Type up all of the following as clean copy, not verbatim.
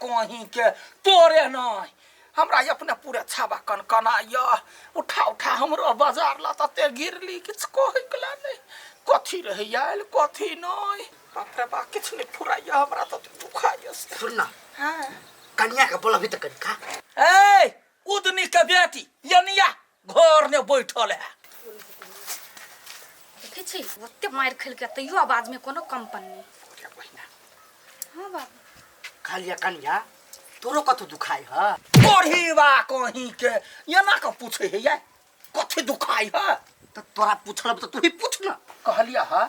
कहीं के तोरे नहीं हमरा अपने पूरे छाबा कनकना या उठा उठा हमरो बाजार ला तते गिरली किछु कहै के ला नहीं कथी रहे आयल कथी नहीं बाप रे बाप किछु नहीं फुराइया हमरा तऽ दुखाइया से। सुन ना हाँ। कनिया के बोलबी तऽ कनिका ए उदनी के बेटी यनिया घर ने बैठल है देखै छी ओते मारि खेलकै तैयो आवाजमे कोनो कंपन नहि अरे बहिना हाँ बाबू कहलिया कनिया तोरो कतौ दुखाइ ह कोढ़ी बा कहीं के एना के पूछे है ये कथी दुखाई है तऽ तोरा पूछलब तऽ तू ही पूछ ना कहलिया है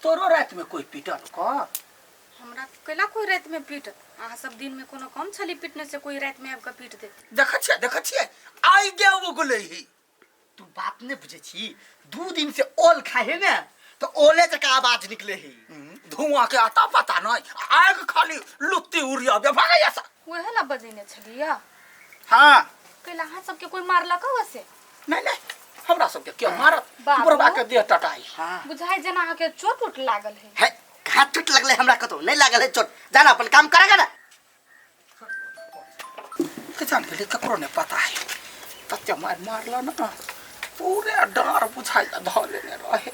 तोरो रात में कोई पीटल क हमरा कैला कोई रातिमे पीटत अहाँ सब दिनमे कोनो कम छली पीटने से कोई रातिमे आबि कऽ पीट देत देख छियै देख छियै आइ गे उगलै ही तू बात नहीं बुझे छी 2 दिन से ओल खाए है ने तो ओले जका आवाज निकले है धुआं के आता पता नहीं आग खाली लुत्ती उड़िया बे भागै ऐसा उहे ला बजेने छलियै हाँ कैला अहाँ सबके कोई मारलक वैसे नहीं नहीं हमरा सबके क्यों मारत बाबू। बुढ़वा के देह टटाई हाँ बुझाइ जेना अहाँके चोट उट लागल है है कहाँ चोट लगले हमरा कतौ नहीं लागल है चोट जाना अपन काम करेगा ना के जान गेलै ककरो नहि पता है तते मारि मारल ने पूरे डाँर बुझाइ धऽ लेने रहे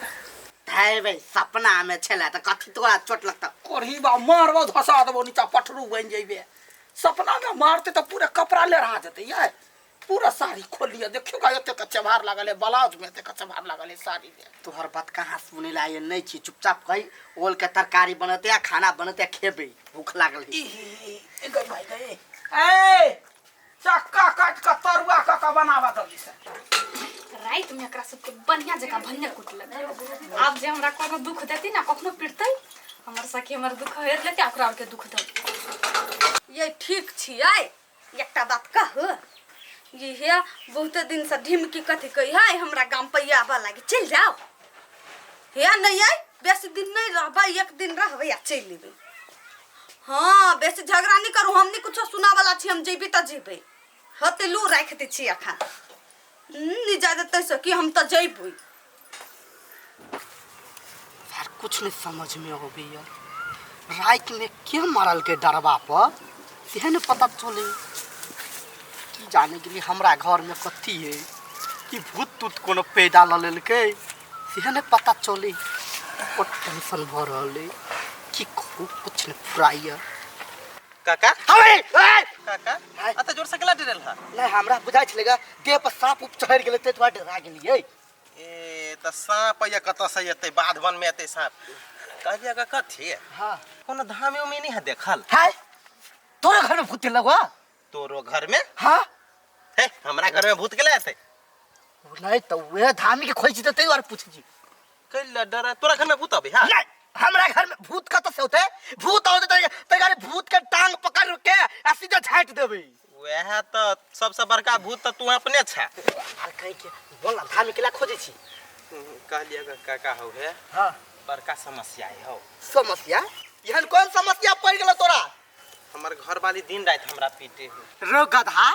धाय भाई सपना में छला त कथी तोरा चोट लगता कोढ़ी बा मारबो धसा देबो नीचा पठरू बनि जइबे सपना में मारते तऽ पूरा कपड़ा लेरा जेतै ये पूरा साड़ी खोल लिअ देखियौ का एते के चेभार लागल है ब्लाउज में एते के चेभार लागल है साड़ी में तोहर बात कहाँ सुने ला ये नहीं छी चुपचाप कही ओल के तरकारी बनते या खाना बनते या खेबे भूख लागल है ई ई गई भाई गई ए चक्का काट के तरुआ क के बनावा जल्दी से राति में एकरा सबके बढ़िया जकाँ भनिया कुटलक आब जे हमरा कोनो दुख देती ना कखनो पिटतै हमर सखी हमर दुख हेर लेतै आ ओकरा आरके दुख देतै ये ठीक छियै एकटा बात कहू ये हे बहुते दिन से ढिमकी कथी कही है हमरा गाम पर आबऽ लागी चलि जाओ हे नहीं आइ बेसी दिन नहीं रहबै एक दिन रहबै आ चलि एबै हाँ बेसी झगड़ा नहीं करू हम नहीं कुछो सुनावला छी हम जेबी तऽ जेबै हते लू राखि दै छी एखन नहीं जाय देतै से कि हम तऽ जेबै यार कुछ नहीं समझ में आवे यार रात में के मारल के डरबा पर सेहे ने पता चले की जाने के लिए हमरा घर में कथी है कि भूत तूत कोनो पैदा ल लेलकै सेहे ने पता चले और टेंशन भ रहल है कि कहू कुछ नहीं फुराइया काका हवे ए! काका हाय। अते जोर से केला डरल हा नहीं हमरा बुझाइ छलै देह पर साँप उप चढ़ि गेलै ताहि दुआरे डरा गेलियै ए त साँप या कतऽ से एतै बाध वन में एतै साँप कहलियै का कथी हाँ कोनो धामे उमे नहीं है देखल हाय तोरे घर में भूत लगवा तोरो घर में हाँ हे हमरा घर में भूत केला एतै नहीं तो वह धामी के खोज छी तै दुआरे पूछै छी कैला डर तोरा घर में भूत अबै हा नहीं हमरा घर में भूत कतऽ से होतै भूत औते तै तै भूत के टांग पकड़ के आ सीधा झाटि देबै वएह तऽ सबसँ बड़का भूत तऽ तू अपने छे आर कहीं के बोल ना धामी केला खोजै छी कहलियै काका हौ हे हाँ बड़का समस्या है हौ समस्या एहन कोन समस्या पड़ि गेल तोरा हमर घर वाली दिन राति हमरा पीटे हो रो गधा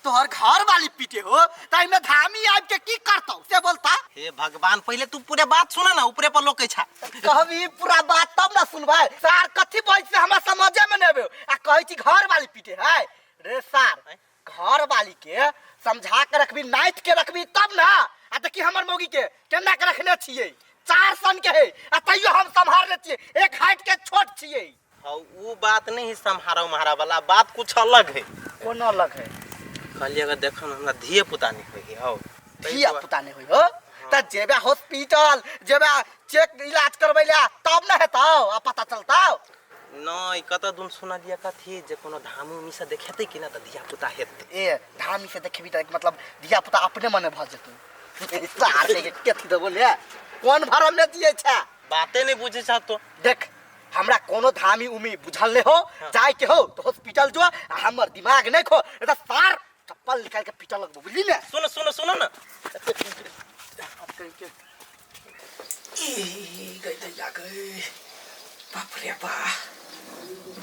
तोहर घर वाली पीटे हो ताहि में धामी आबि के की करतौ से बोलता हे भगवान पहिले तू पूरे बात सुना ना ऊपरे पर लोकै छा कहबी पूरा बात तब ना सुनबै सार कथी बोल से हमरा समझे में नहीं आबे आ कहै छी घर वाली पीटे है रे सार घर वाली के समझा के रखबी नाइट के रखबी तब ना आ देखी हमर मौगी के केना के रखने छियै 4 सन के है आ तैयो हम सम्हारने छियै एक हाइट के छोट छियै हाँ वो बात नहीं है सम्हारा उम्हारा वाला बात कुछ अलग है कोन अलग है कहलिए अगर देखो ना हमरा धिये पुता नहीं होई हो धिया पुता नहीं होई हो त जेबे हॉस्पिटल जेबे चेक इलाज करबै ला तब ना हेतौ आ पता चलतौ नहीं कत दिन सुनलिए कथी जे कोनो धाम उमी से देखेतै कि ना त धिया पुता हेतै ए धामी से देखबी त मतलब धिया पुता अपने मने भ जेतौ सार के कथी देबो ले कोन भरम ने दिए छै बाते नहीं बुझे छ तो देख हमरा कोनो धामी उमी बुझल नहीं हो जाए के हो तो हॉस्पिटल जो आ हमर दिमाग नहीं खो नहीं तो सार चप्पल निकाल के पीटल लगबो बुझली ने सुनो सुनो सुनो ना ई गई दैया गई बाप रे बा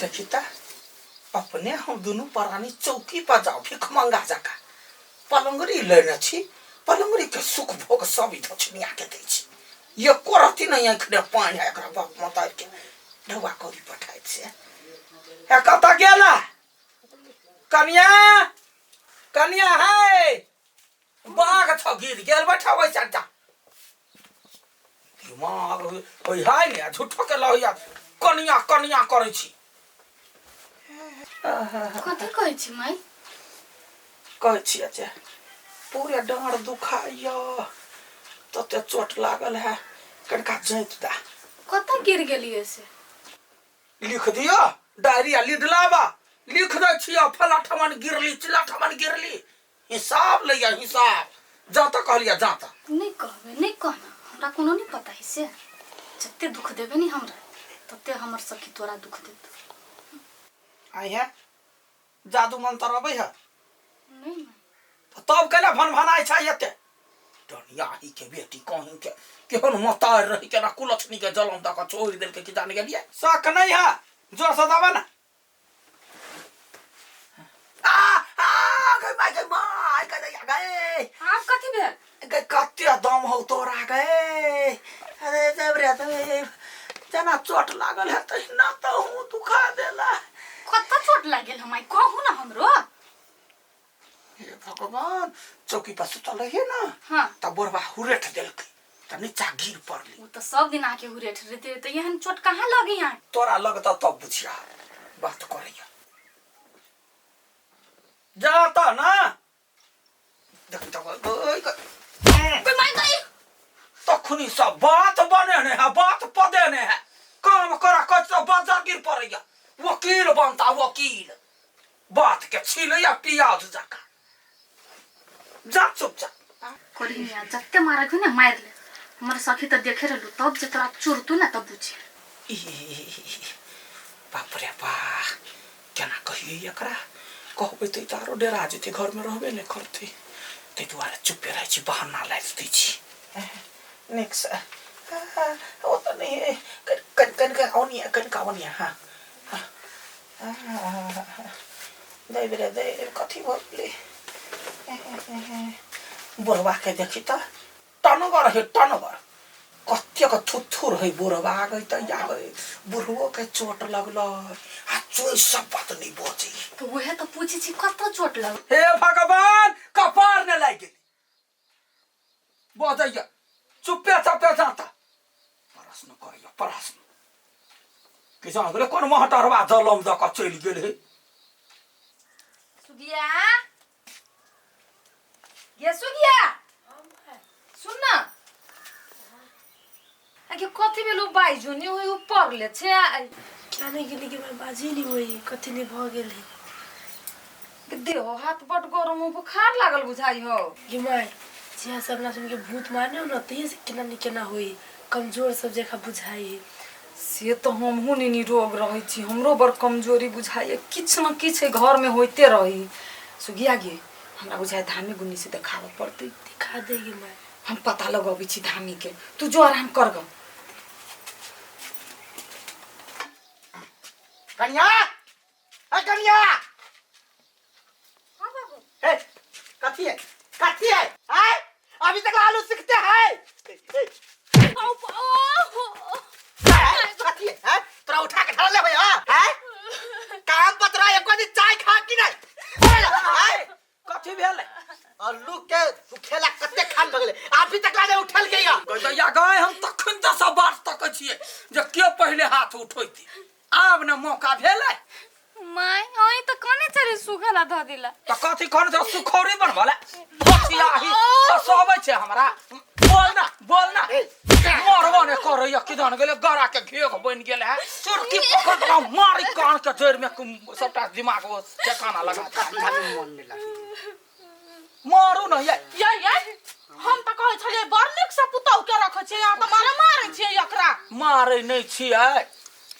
देखी त अपने हम दुनू प्राणी चौकी पर जाओ भीख मंगा जाका पलंगरी लेने छी पलंगरी के सुख भोग सब ई दक्षिणिया के दै छी एको रत्ती नहीं आँखि ने पानि है एकरा बाप मतार के ढौआ कौड़ी पठाइ छै हे कतऽ गेला कनिया कनिया है बाघ छ गिर गेल बैठा बैसा जा दिमाग होय है ने झूठो के लहिया कनिया कनिया करै छी। कथी कहै छी माई? कहै छियै जे पूरे डाँड़ दुखाइया, तते चोट लागल है, कनिका जैत दा। कतऽ गिर गेलियै से? लिख दियो डायरी आ लीड लाबा, लिख दै छियो फला ठमन गिरली चिल्ला ठमन गिरली, हिसाब लैया हिसाब। जाता कहलिया जाता। नहीं कहबे, नहीं कहना, हमरा कोनो नहीं पता है से। जते दुख देबे नहीं हमरा तते हमर सखी तोरा दुख देत। आई है जादू मंत्र अबै है? नहीं माई। तो तब केना भनभनाइ छै एते? डनियाही के बेटी कहीं के केहन मतार रही, केना कुलक्षणी के जलम दऽ कऽ छोड़ि देलकै कि जान गेलियै। शक नहीं है, जोर से दबा ना। आ आ गई माय, गई माय, गई दैया, गई। आब कथी भेल? गई कते दम हौ तोरा गई। अरे देव रे देव, जेना चोट लागल है तहिना तो हूँ दुखा देला। कत चोट लागल हम कहू ना हमरो। हे भगवान, चौकी पर सुतल रहिए ना। हाँ। तब बुढ़वा हुरेठ देलकै त नीचा गिर पड़ली। वो तो सब दिन आके हुरेठ रहते तो एहन चोट कहाँ लगे यहाँ? तोरा लगता तब बुझिया बात करैया। जाता ना देख त ओइ माय गई। तखनी सब बात बने ने है, बात पदे ने है, काम करा कच तो बाजार गिर पड़ैया। वकील बनता वकील, बात के छीलैया पियाज जका। जा चुपचाप। करिया जते मारक ने मार ले, हमर सखी त देखे रहलु तब जे तोरा चोरतु ना तब बुझी। ई, बाप रे बा, केना कहियै एकरा? कहबै तऽ ई तऽ आरो डेरा जेतै, घरमे रहबे नहि करतै, ताहि दुआरे चुप्पे रहै छी, बहाना लागि दै छी। नीकसँ ओ तऽ नहि, कनि कनिका ओनिया, कनिका ओनिया। हाँ हाँ, दैव रे दैव, कथी भऽ गेलै बुढ़बाके? देखी तऽ टनगर है टनगर, कतेक थुथुर है बुढ़बा गई तऽ या गई, बुढ़बो के चोट लगल आ चोइ सब बात नहीं बजै। तो वह तो पूछे छी कत चोट लगल? हे भगवान, कपार ने लागि गेल। बजैया चुप्पे चापे जाता प्रश्न करैया प्रश्न कि जान गेलै कोन महटरवा जलम दऽ कऽ चलि गेल है। सुगिया गे सुगिया, सुन ना आगे कथी भेल? बाइजो नहीं होई, ऊपर ले छे। क्या नहीं गेली कि मैं बाजी नहीं होई, कथी नहीं भ गेल है। देहो हाथ बड गरम हो, बुखार लागल बुझाई हो। गे माय, जिया सब अपना सुन के भूत मारने हो ना तहिए से केना नहीं केना होई, कमजोर सब जगह बुझाई है। से तो हमहूँ नहीं निरोग रहै छी, हमरो बड़ कमजोरी बुझाइए, किछु न किछु घर में होइते रही। सुगिया गे, हमरा बुझाइ धामी गुन्नी से देखाबऽ पड़तै। दिखा देगी माय। हम पता लगबै छी धामी के, तू जो आराम कर ग। कनिया, ए कनिया। हाँ बाबू। ए कथी है, कथी है? आय अभी तक आलू सीखते हैं। कथी है? तोरा उठा के धरले भैया हैं? काम पर तोरा एको दिन चाय खा की नहीं? कथी भेलै? आलू के सुखेला कते खान भगले, अभी तक लाजे उठल गई। गैया गए, हम तखन तऽ सब बात तकै छियै जे के पहिले हाथ उठैतै, आब ने मौका भेलै। माय ओइ त कने चले सुखला ध दिला। तऽ कथी कहने छै? सुखौरी बनबला फसियाही फसबै छै हमरा। बोल ना, बोल ना, मरबो ने करैया किदन गेलै, गरा के घेघ बनि गेल है, चुरकी पकड़ के मारी कान के जड़ि में सबटा दिमाग ओ ठेकाना लगा दे। मन नहीं लागे। मारू न ये। ये ये हम तऽ कहै छलियै बड़ नीक से पुतहु के रखै छियै, अहाँ तऽ मारे मारै छियै एकरा। मारै नहि छियै,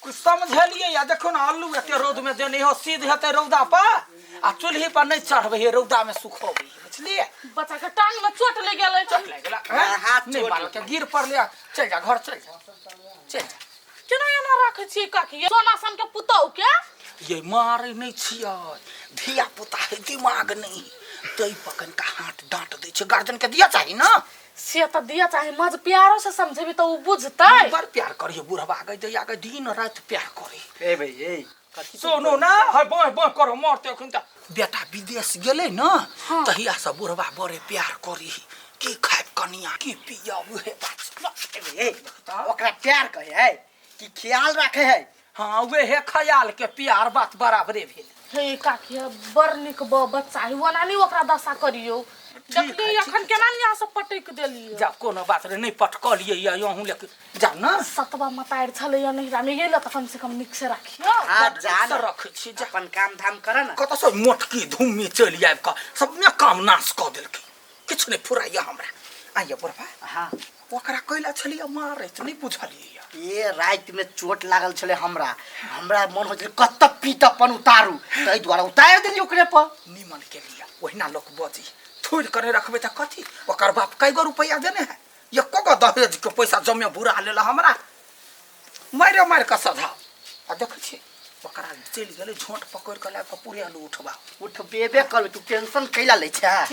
कुछ समझलियै? या देखो ने, आलू एते रौद में देने हो, सीध हेतै रौदा पर आ चूल्ही पर नहि चढ़बै हे, रौदा में सुखबै, बुझलियै? बच्चा के टांग में चोट लागि गेलै। चोट लागि गेला? हाथ नहि चोट मारलकै, गिर पड़लै। चलि जा घर, चलि जा, चलि जा। केना एना रखै छियै काकी सोना सन के पुतहु के? ये मारै नहि छियै, धिया पुता है, दिमाग नहि, तै पर कनिका हाथ डाँट दै छै। गार्जियन के दिया चाही ना। से तऽ दिया चाही, मज प्यारो से समझेबी तऽ उ बुझतै। बड़ प्यार करिए बुढ़वा गई दैया गई, दिन राति प्यार करे। ए भाई ए कथी सोनू ना है बाह बाह करो मरते अखन त बेटा विदेश गेलै न तहिया से बुढ़वा बड़े प्यार करी की खायब कनिया की पियब उहे बात। ए, ओकरा प्यार कहे है कि ख्याल रखे है। हाँ उहे ख्याल के प्यार बात बराबरे भेल। हे काकी बड़ नीक बच्चा है ओना नहीं ओकरा दशा करियो। देखली अखन केना यहाँ सब पटक देलियै। जा कोनो बात रे नहीं पटकलियै या अहूँ लेके जा न सतवा मतारि छलैया नहिरा में गेल त कम से कम नीक से राखियो। हां जा न रखै छी जा अपन काम धाम कर न। कतऽ से मोटकी धूमी चलि आबि कऽ सबने काम नाश कऽ देलकै किछु नहि फुराइया हमरा। आइया बुढ़बा हां ओकरा कैला छलियै मारैत नहि बुझलियै। ये राति में चोट लागल छले हमरा हमरा मन हो छले कत पीट अपन उतारू ताहि दुआरे उतारि देलियै ओकरे पर। निमन के लिया ओहिना लोक बजी थोड़ि करे रखबै तऽ कथी ओकर बाप कै गो रुपैआ देने है एको गो दहेज के पैसा जमे बुरा लेल हमरा मारि मारि कऽ सधाउ। आ देखै छियै ओकरा चलि गेलै झोंट पकड़ि कऽ लाबि कऽ पूरे आलू उठबा उठबेबे करबै तू टेंशन कैला लै छै।